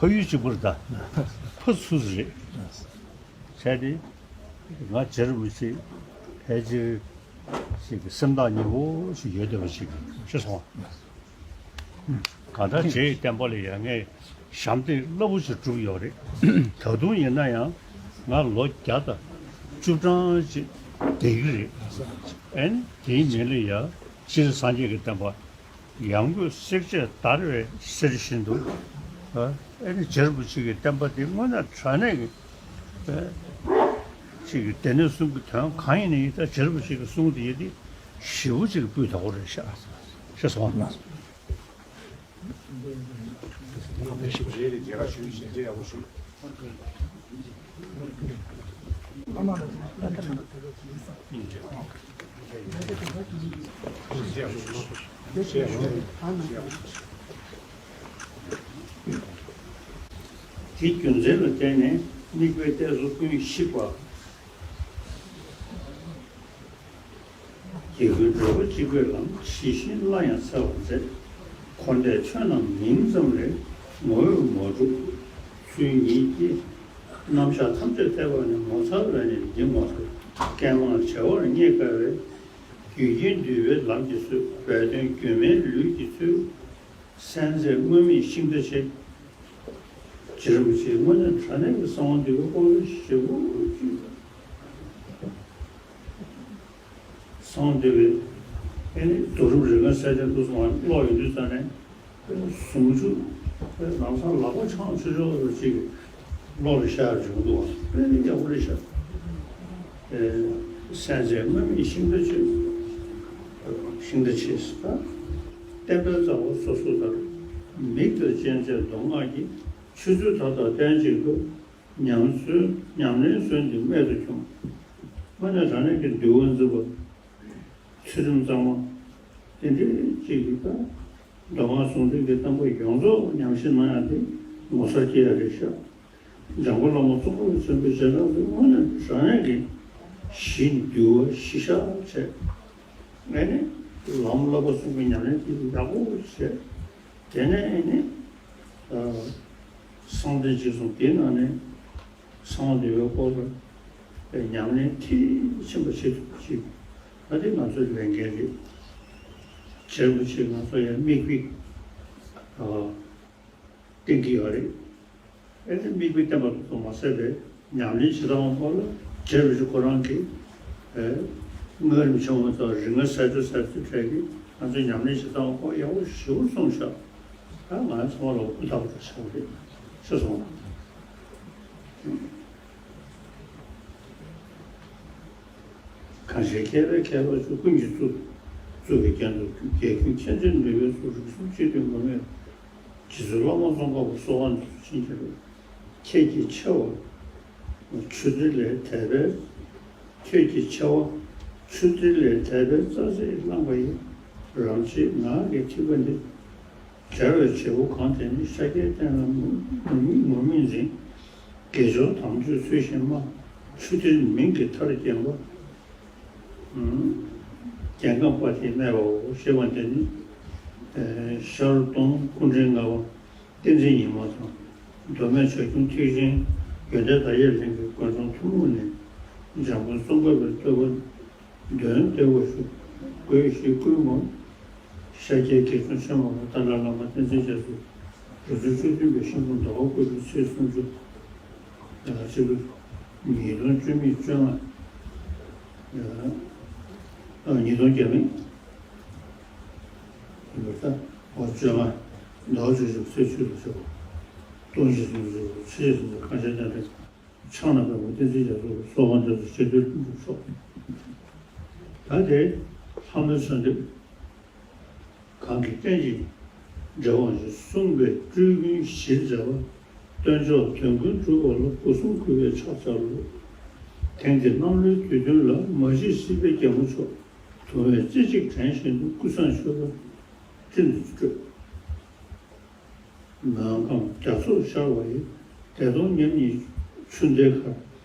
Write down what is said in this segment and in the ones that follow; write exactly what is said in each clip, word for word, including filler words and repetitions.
ཕ་ཡུལ་གཅིག་པུ་རེད་ད། ཕ་ཚུ་རེད། བྱས་ཏེ་ང་རྗེ་རིན་པོ་ཆེ་ཕལ་ཆེར་ཞིག་གི་སེམས་ཐག་ཉེ་བོ་ཞིག་ཡོད་བསྡད་པ་ཞིག་ཤེས་སོང་། གང་ལྟར་རྗེ་ཡི་བསྟན་པ་ལ་ཡ་ངས་ཞབས་འདེགས་རླབས་པོ་ཆེ་བསྒྲུབས་ཡོད་རེད། ད་དུང་ཡིན་ན་ཡང་ང་ལོ་བརྒྱ་དང་བཅུ་གྲངས་ཅིག་བསྡད་ཀྱི་རེད། ཨན་དེའི་མིང་ལ་ཡ་སྤྱིར་སངས་རྒྱས་ཀྱི་བསྟན་པ་ཡང་སྒོས་བསྲེགས་བཅད་བརྡར་བའི་གསེར་བཞིན་དུ། ཨ་ཨེ་ནི་རྗེ་རིན་པོ་ཆེ་གི་བསྟན་པ་འདི་དངོས་གནས་དྲང་གནས་ཀྱི་ཨ་ཅིག་གི་སྡེ་སྣོད་གསུམ་གྱི་དོན་གང་ཡིན་ནའི་ད་རྗེ་རིན་པོ་ཆེ་གི་གསུང་འདི་ཡིན་ཏེ་ཞེ་པོ་ཅིག་སྤུས་དག་པོ་རེད་ཤག་ཤེས་སོང་ང་། དེའི་རྒྱུ་མཚན་ལ་བརྟེན་ནས་དམིགས་པའི་གཏད་སོ་ཀུན་ཞིག་པ། དགེ་ཀུན་འགྲོ་བ་གཅིག་པའི་ལམ་ཇི་བཞིན་སླར་ཡང་འཚལ་བར་མཛད། འཁོར་འདས་ཆོས་རྣམས་མིང་ཙམ་ལས་ངོ་བོས་མ་གྲུབ་ཚུལ་ཉིད་ཀྱི། རྣམ་གཞག་ཐམས་ཅད་ཐེག་པ་ནས་ངོ་མཚར་བས་ནི་འདི་ངོ་མཚར། བསྐལ་མང་བྱེ་བར་རྙེད་དཀའ་བའི། རྒྱུད་ཀྱི་འདུལ་བའི་ལམ་གྱི་སྲོལ། བའི་དོན་རྒྱུད་སྨིན་ལུས་ཀྱི་ཚུལ། གསལ་མཛད་དངོས་མེད་ཤིང་རྟ་ཆེ། རྗེ་རིན་པོ་ཆེའི་དངོས་གནས་དྲང་གནས་ཀྱི་གསང་བ་འདུས་པའི་སྐོར་ཞེ་པོ་ཅིག་གསང་བ་འདུས་པའི་ཨེ་ནི་རྡོ་རིང་རིག་གནས་གསལ་བྱེད་ཀློག་སོང་བ་ཀློག་ཡོང་དུས་ཙ་ནས་ཟུང་འཇུག་ལམ་སང་ལག་པ་འཆང་ཆོག་ཆོག་ཅིག་ཀློག་རེ་ཤར་བྱུང་འདུག་དཔེ་ཡག་པོ་རེད་ཤག་གསལ་མཛད་དངོས་མེད་ཤིང་རྟ་ཆེ། ཤིང་རྟ་ཆེ་ཟེར། བསྟན་པའི་རྩ་བ་སོ་སོ་ལྟར། མིག་དང་ཅན་ཚད་མདོ་སྔགས་ཀྱི། ཆོས་ཚུལ་མཐའ་དག་གཏན་གཅིག་ཏུ། ཉམས་སུ་ཉམས་ལེན་སོན་ཏེ་རྨད་དུ་བྱུང་། དངོས་གནས་དྲང་གནས་ཀྱི་འདུལ་བ་འཛིན་པ། ཚུལ་ཁྲིམས་གཙང་མ། དེ་འདྲའི་ཅིག་གི་ད་མདོ་སྔགས་ཟུང་འབྲེལ་གྱི་བསྟན་པ་ཡོངས་རྫོགས་ཉམས་ཞིབ་གནང་ཡག་དེ་ངོ་མཚར་སྐྱེ་ཡག་རེད་ཤག་འཇམ་མགོན་བླ་མ་ཙོང་ཁ་པ་ཆེན་པོའི་རྗེས་འབྲང་དེ་དངོས་གནས་དྲང་གནས་ཀྱི་ཞི་འདུལ་བ་ཞི་ཤག་བྱས། ཨེ་ནི་ལམ་བསླབ་པ་གསུམ་གྱི་ཉམས་ལེན་དེ་ཡག་པོ་བྱས། དེ་ནས་ཨེ་ནི་གསང་བདེ་འཇིགས་གསུམ་དེའི་ནང་ནས། གསང་བ་འདུས་པའི་སྐོར་ལ་ཉམས་ལེན་མཐིལ་ཕྱིན་པ་བྱེད་ཐུབ་པ་ཞིག་ད་དེ་ང་ཚོའི་ལས་འགན་རེད། རྗེ་རིན་པོ་ཆེས་ང་ཚོ་ཡང་མིག་དཔེ་བསྟན་གྱི་ཡོད་རེད། ཨེ་ནི་མིག་དཔེ་བསྟན་པ་ཙམ་མ་ཟད་པའི་ཉམས་ལེན་བྱེད་སྟངས་སྐོར་ལ་རྗེ་རིན་པོ་ཆེ་ཁོ་རང་གིས་སྔགས་རིམ་ཆེན་མོ་དང་རིག་གནས་གསལ་སྒྲོན་གསལ་སྒྲོན་གྲས་ཀྱིས་ང་ཚོའི་ཉམས་ལེན་བྱེད་སྟངས་སྐོར་ཡག་པོ་ཞེ་པོ་གསུངས་ཤག་ད་ང་ཚང་མ་ལ་ཧུར་ཐག་པ་ཞིག་རེད། ཤེས་སོང་། གང་ཞིག་མཁས་པའི་མཁས་པ་ཚོས་ཀུན་གྱིས་བཙུགས། བཙུགས་པའི་རྒྱན་དུ་གྱུར། རྒྱལ་ཀུན་མཁྱེན་བརྩེ་ནུས་པའི་ཚོགས། རིགས་གསུམ་གཅིག་ཏུ་མུ་མེད། རྗེ་བཙུན་བླ་མ་ཙོང་ཁ་པ་གསོལ་བ་འདེབས་སོ་བྱིན་གྱིས་རློབས། ཁྱེད་ཀྱི་ཆེ་བ་ཆུ་གཏེར་ལས་འདས་པའི། ཁྱེད་ཀྱི་ཆེ་བ་ཆུ་གཏེར་ལས་འདས་པའི་རྩྭ་ཟེར་བླངས་པ་ཡི། རང་ཆེས་ངག་གི་ཐིགས་པ་འདི། སྦྱར་བའི་བྱེད་པོ་གང་དེ་ནི། ཤཱཀྱའི་བསྟན་ལ་ངུར་སྨྲིག་ངུར་སྨྲིག་འཛིན། དགེ་སྦྱོར་དམ་ཆོས་ཚུལ་བཞིན་སྨྲ། ཆུ་གཏེར་མིང་གི་མཐར་བརྒྱན་པ། རྒྱལ་ཁམས་དཔའ་ཐིག་སྨྲས་པའོ་ཞེས་པ་འདི་ནི། ཤར་གདོང་སྐུ་ཕྲེང་ལྔ་པ་བསྟན་འཛིན་ཉི་མ་དང་། མདོ་སྨད་བྱ་ཁྱུང་ཐེག་ཆེན་ཡོན་ཏན་དར་ཡས་གླིང་གི་དགོན་གྲོང་ཐུན་མོང་ནས་འཇམ་མགོན་ཙོང་ཁ་པའི་བསྟོད་པ། འདོན་ཏེ་བ་ཞུ། དགོས་ཞེས་བསྐུལ་ངོ་། ཤཱཀྱའི་དགེ་སློང་ཆེན་མོ་ཏཱ་ལའི་བླ་མ་བསྟན་འཛིན་རྒྱ་མཚོ། རྗེ་བཙུན་བཅུ་བདུན་པའི་ཤིང་བུ་ཟླ་བ་བཀོད་པའི་ཚེས་སུམ་ཅུ། ཕྱི་ལོ་ཉིས་སྟོང་བཅུ་མེད་བཅོ་ལྔ། ཉིས་སྟོང་བརྒྱ་མེད་ཡིན་པར་ཐལ། བཅོ་ལྔ། ཟླ་བ་བཅུ་གཅིག་ཚེས་བཅུ་ལ་བྱེད་པ། སྟོང་བཞི་སུམ་ཅུ་ཚེས་སུམ་ཅུ་ཁ་ཆེ་གཏན་ཕྲན། ཕྱག་ན་པདྨོ་བསྟན་འཛིན་རྒྱ་མཚོ་གསོལ་བ་འདེབས་སོ་ཞེས་འདོད་ལྷུན་གྲུབ་མཆོག་ད་དེ་ལྷ་མོའི་གསོལ་འདེབས། གང་གིས་རྟེན་ཅིང་འབྲེལ་བ་ཞིག་གསུངས་པའི་སྤྲུལ་སྐུའི་གཞིར་མཛད་པ། སྟོན་མཆོག་དོན་ཀུན་གྲུབ་པ་ལ་སྒོ་གསུམ་གུས་པས་ཕྱག་བྱ་ལོ། དེང་འདིར་གནམ་ལོའི་དུས་སྟོན་ལ། མ་གཞི་སྲིད་པའི་རྒྱལ་མོ་མཆོག་དུང་བས་རྩེ་གཅིག་དྲན་བཞིན་དུ། ཀུན་བཟང་མཆོད་པ་སྤྲིན་དུ་སྤྲོས། མོན་ཁམས་རྒྱ་མཚོར་ཤར་བ་ཡི། བདེ་སྟོང་མཉམ་ཉིད་ཆུ་འདྲེན་མཁར།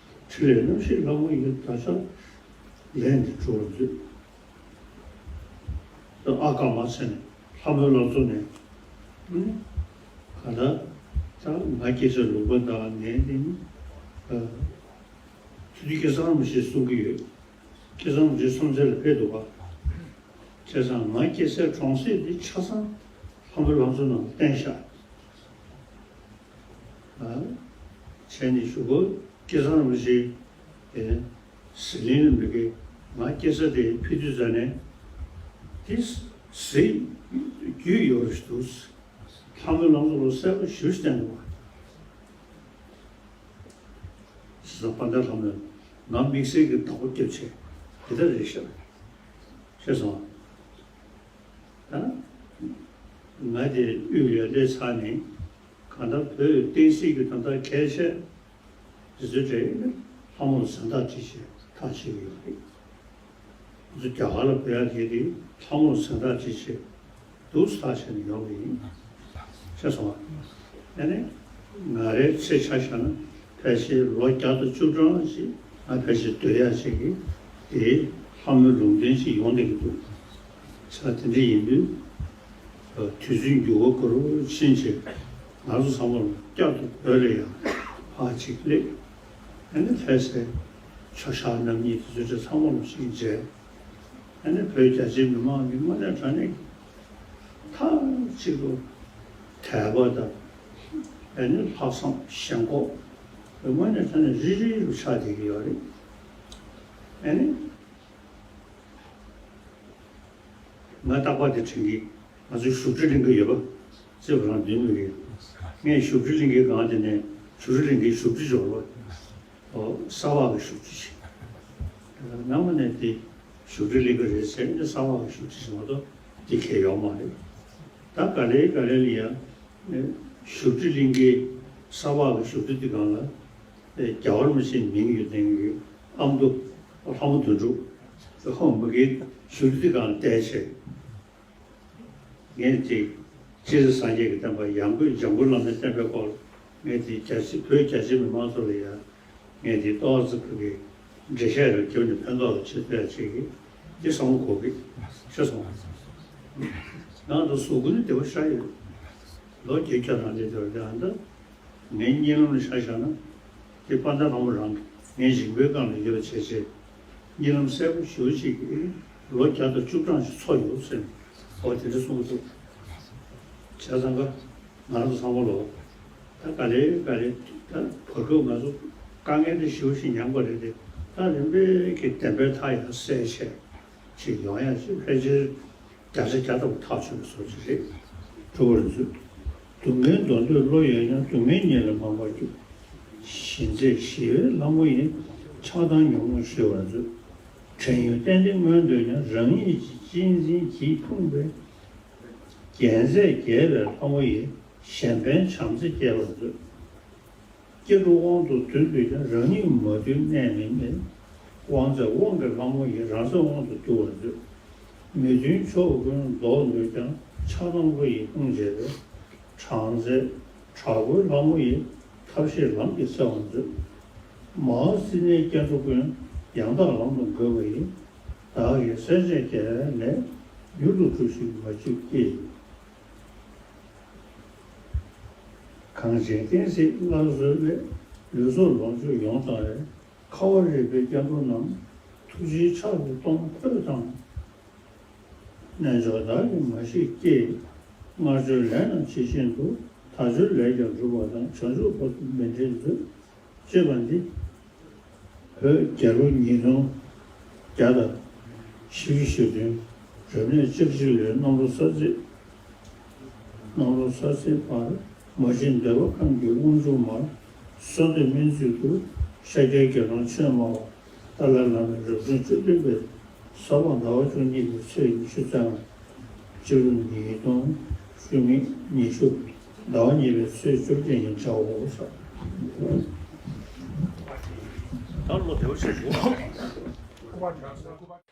ཕྲིན་ལས་རྣམ་བཞིའི་ལྷ་མོ་ཡི། བདག་ཅག་ལས་འདི་སྒྲུབ་པར་མཛོད། ཨ་ཀ་མ་ཚད་ནས་ལྷ་མོའི་ལག་ཚོགས་ནས། ག་ད་ ད་ང་སྐྱེ་ས་ལུང་པ་དང་ངའི་དེ་ནི། ཨ། ཐུགས་རྗེ་སྐལ་བཟང་རིན་པོ་ཆེས་གསུང་གི་ཡོད། སྐལ་བཟང་རིན་པོ་ཆེ་སོང་ཚེ་ལ་ཕེབས་འདུག་ག་བྱས་ཙང་ང་སྐྱེ་སའི་གྲོང་གསེབ་འདི་ཆ་ཚང་ལྷ་མོའི་ལྷ་མཚོ་ནང་ལ་བརྟེན་ཤག་ཨ། བྱས་ནས་གཞུག་གུ་སྐལ་བཟང་རིན་པོ་ཆེ་དེ་ཟི་ལིང་ལ་མི་དགེ་ང་སྐྱེ་ས་དེ་ཕེབས་དུས་ཙ་ནས་དེ་ཟི་རྒྱུས་ཡོད་རེད་འདུག་ལྷ་མོའི་ལྷ་མཚོ་ལ་གསལ་པོ་ཞེ་པོ་བསྟན་འདུག་ག་བྱས་ཙང་དཔལ་ལྡན་ལྷ་མོས་ང་དམིགས་བསལ་གྱི་བདག་པོ་རྒྱབ་བྱས་དེ་ལྟར་རེད་ཤག་ཤེས་སོང་། ད་ང་དེ་དབུས་ལ་སླེབས་ཚར་ནས་གང་ལྟར་བོད་བསྟན་སྲིད་ཀྱི་དོན་དག་གལ་ཆེ་དེ་ཚོའི་གྲས་ལྷ་མོ་ལ་གཟེངས་རྟགས་བྲིས་བྱས་ཐག་བཅད་ཀྱི་ཡོད་རེད། ང་ཚོ་རྒྱ་གར་ལ་བོད་ཡག་དེ་དེ་ལྷ་མོ་ལ་གཟེངས་རྟགས་བྲིས་བྱས་འདུག་སེ་ཐག་བཅད་ནས་ཡོང་གི་ཡིན། ཤེས་སོང་ཨ། ཨ་ནི་ང་རའི་ཚེ་ཆ་བཞག་ན་ཕལ་ཆེར་ལོ་བརྒྱ་དང་བཅུ་གྲངས་ཤིག་ང་ཕལ་ཆེར་སྡོད་ཡག་ཅིག་གི་དེ་ལྷ་མོའི་ལུང་བསྟན་ཅིག་ཡོང་བསྡད་ཀྱི་འདུག་ས་དེ་འདྲ་ཡིན་དུས་དུས་ཚོད་འགྱུར་བ་འགྲོ་རུ་ཕྱིན་བྱས་ང་ཚོ་ཚང་མ་ལ་བསྐྱར་དུ་བོད་ལ་ཡང་ཕར་ཅིག་སླེབས། ཨ་ནི་ལྷ་སའི་ཆོས་ཞག་རྣམ་གཉིས་དེ་ཚོ་ཚང་མ་ལ་ཅིག་མཇལ། ཨ་ནི་བོད་རྒྱ་ཆེའི་མི་མང་གི་དངོས་གནས་དྲང་གནས་མཐའ་གཅིག་ཏུ་དད་པ་དང་། ཨ་ནི་ལྷག་བསམ་ཞེན་ཁོག་དངོས་གནས་དྲང་གནས་རིལ་རིལ་རུ་ཆགས་བསྡད་ཀྱི་ཡོད་རེད། ཨ་ནི་ང་རྟག་པར་དེ་དྲན་གྱི། ང་ཚོའི་བཞུགས་ཁྲི་གླིང་ག་ཡོད་པ་བརྩེ་བ་རང་མདུན་མི་གི། ངས་བཞུགས་ཁྲི་གླིང་གའི་སྒང་དེ་ནས་བཞུགས་ཁྲི་གླིང་གའི་བཞུགས་ཁྲི་འབྱོར་བ། ཨོ། ས་འོག་གི་བཞུགས་ཁྲི་ཞིག་ནམ་ནས་དེ་བཞུགས་ཁྲི་གླིང་ག་རེད་ཟེར་ནས་ས་འོག་གི་བཞུགས་ཁྲི་ཞིག་མ་གཏོགས་དེ་གས་ཡོད་མ་རེད། ད་ག་ལེ་ག་ལེ་ལ་ཡང་བཞུགས་ཁྲི་གླིང་གའི་ས་འོག་གི་བཞུགས་ཁྲི་དེ་སྒང་ལ་རྒྱལ་བ་རིན་པོ་ཆེའི་མིང་ཡོད་མཁན་གྱི་ཨ་མདོ་ལྷ་མོ་དོན་གྲུབ་ཧོ་མི་དགེ་བཞུགས་ཁྲི་དེ་སྒང་བསྡད་བྱས། ངས་ཅིག་སྤྱིར་སངས་རྒྱས་ཀྱི་བསྟན་པ་ཡང་སྒོས་འཇམ་མགོན་བླ་མའི་བསྟན་པའི་སྐོར་ངས་དེ་རྒྱ་ཆེ་བོད་རྒྱ་ཆེ་མི་མང་ཚོ་ལ་ཡང་ངས་དེ་ཏོག་ཙམ་ཁུར་གི་འགྲེལ་བཤད་རེ་བརྒྱབ་ནས་ཕན་ཐོགས་ལ་ཆེ་ཐུབ་ཡ་ཆེད་ཀྱི་དེ་བསམ་བློ་འཁོར་གི་ཤེས་སོང་བ། ང་ད་གཟུགས་པོ་ནི་བདེ་པོ་ཤ་ཡོད། ལོ་བརྒྱད་བརྒྱ་ནང་ལས་དེ་བ་དེ་ཨ་ད། ངའི་གཉིད་ལམ་ལ་ཆ་བཞག་ན། དེ་དཔལ་ལྡན་ལྷ་མོ་རང་གིས་ངའི་མཇིང་པའི་སྒང་ལ་ཡོད་པ་བྱས་བྱས། གཉིད་ལམ་གསལ་པོ་ཞེ་པོ་ཅིག་གིས་ལོ་བརྒྱ་དང་བཅུ་གྲངས་ཤིག་འཚོ་ཡོད་ཟེར་ནས་ཨོ་དེ་འདྲ་གསུང་གི་འདུག་བྱས་ཙང་ཀ་ང་རང་ཚོ་ཚང་མ་ལོ། ད་ག་ལེ་ག་ལེ་ད་བར་སྐབས་ང་ཚོ་དཀའ་ངལ་འདི་ཞེ་པོ་ཞིག་མྱངས་པ་རེད་དེ། ད་རིམ་པས་ཀྱིས་བདེན་པའི་མཐའ་ཡང་གསལ་བྱས་ཅིག་ཡོང་ཡ་ཞིག་ཕལ་ཆེར། བརྒྱ་ཆ་བརྒྱ་ཐམ་པ་ཐག་ཆོད་པའི་བཟོ་ཅིག་རེད། གྲུབ་པར་མཛོད། སྡུག་བསྔལ་མདོ་འདོད་བློ་ཡོད་ཀྱང་། སྡུག་བསྔལ་ཉིད་ལ་མ་འབར་རྒྱུ། ཞི་མཛད་ཞི་བའི་ལྷ་མོ་ཡིས། ཆགས་སྡང་ཉོན་མོངས་ཞི་བར་མཛོད། བྲན་གཡོག་གཏན་བདེ་མངོན་འདོད་ཀྱང་། རང་ཉིད་ཀྱི་གཅེས་འཛིན་གྱིས་ཕུང་བའི། རྒྱལ་མཚན་རྒྱས་པའི་ལྷ་མོ་ཡིས། གཞན་ཕན་བྱམས་བརྩེ་སྐྱེ་བར་མཛོད། སྐྱེ་འགྲོ་དབང་དུ་བསྡུ་འདོད་ཀྱང་། རང་ཉིད་མ་དུལ་གནས་མིན་མེད། དབང་མཛད་དབང་གི་ལྷ་མོ་ཡིས། རང་སེམས་དབང་དུ་འདུ་བར་མཛོད། མི་མཐུན་ཕྱོགས་ཀུན་ལྡོག་འདོད་ཀྱང་། ཆགས་སྡང་བློ་ཡིས་ཕུང་བྱེད་པའི། དྲག་མཛད་དྲག་པོའི་ལྷ་མོ་ཡིས། ཐབས་ཤེས་ལམ་གྱིས་སེལ་བར་མཛོད། མ་བསྲིངས་ནས་སྐྱེ་འགྲོ་ཀུན། ཡང་དག་ལམ་དུ་འགོད་པ་ཡིས། བདག་གིས་སེལ་བྱེད་དགེ་བའི་ལས། མྱུར་དུ་སྒྲུབས་ཤིག་མ་བཅོས་ཀྱིས། གངས་ཅན་བསྟན་སྲིད་སླར་གསོའི་སླད། ལུས་སྲོག་ལོངས་སྤྱོད་ཡོངས་བཏང་བའི། ཁ་བ་རི་པའི་སྐྱེ་འགྲོ་རྣམས། ཐུགས་རྗེའི་ཕྱག་ཏུ་གཏོང་ཕོད་དང་། རྣལ་འབྱོར་བདག་གིས་མ་ཤེས་ཀྱིས། སྔར་བྱོན་ལས་རྣམས་ཇི་བཞིན་དུ། ད་བྱོན་ལས་ཀྱང་འགྲུབ་པ་དང་། བྱང་ཆུབ་བར་དུ་མི་འབྲལ་མཛོད། ཅེས་པ་འདི། བོད་རྒྱལ་ལོ་ཉིས་སྟོང་བརྒྱ་དང་བཞི་བཅུ་ཞེ་བདུན། རབ་གནས་ལྕགས་བཞི་ལོའི་གནམ་ལོ་གསར་ཚེས། གནམ་ལོ་གསར་ཚེས་པར་མ་གཅིག་འདོད་པ་ཁམས་ཀྱི་དབང་ཕྱུག་མ། གསོལ་འདེབས་སྨོན་ཚིག་ཏུ། ཤཱཀྱའི་དགེ་སློང་ཆོས་སྨྲ་བ། ཏཱ་ལའི་བླ་མའི་རབ་བྱུང་བཅུ་བདུན་པའི་ས་ཕག་ཟླ་བ་བཅུ་གཉིས་པའི་ཚེས་ཉི་ཤུ་རྩ་ལྔ། སྤྱི་ལོ་ཉིས་སྟོང་བཅུ་གཉིས། ཉི་ཤུ། ཟླ་བ་གཉིས་པའི་ཚེས་བཅོ་བརྒྱད་ཉིན་བྱའོ། ད་ལོ་བདེ་བོ་བྱེད་དགོས།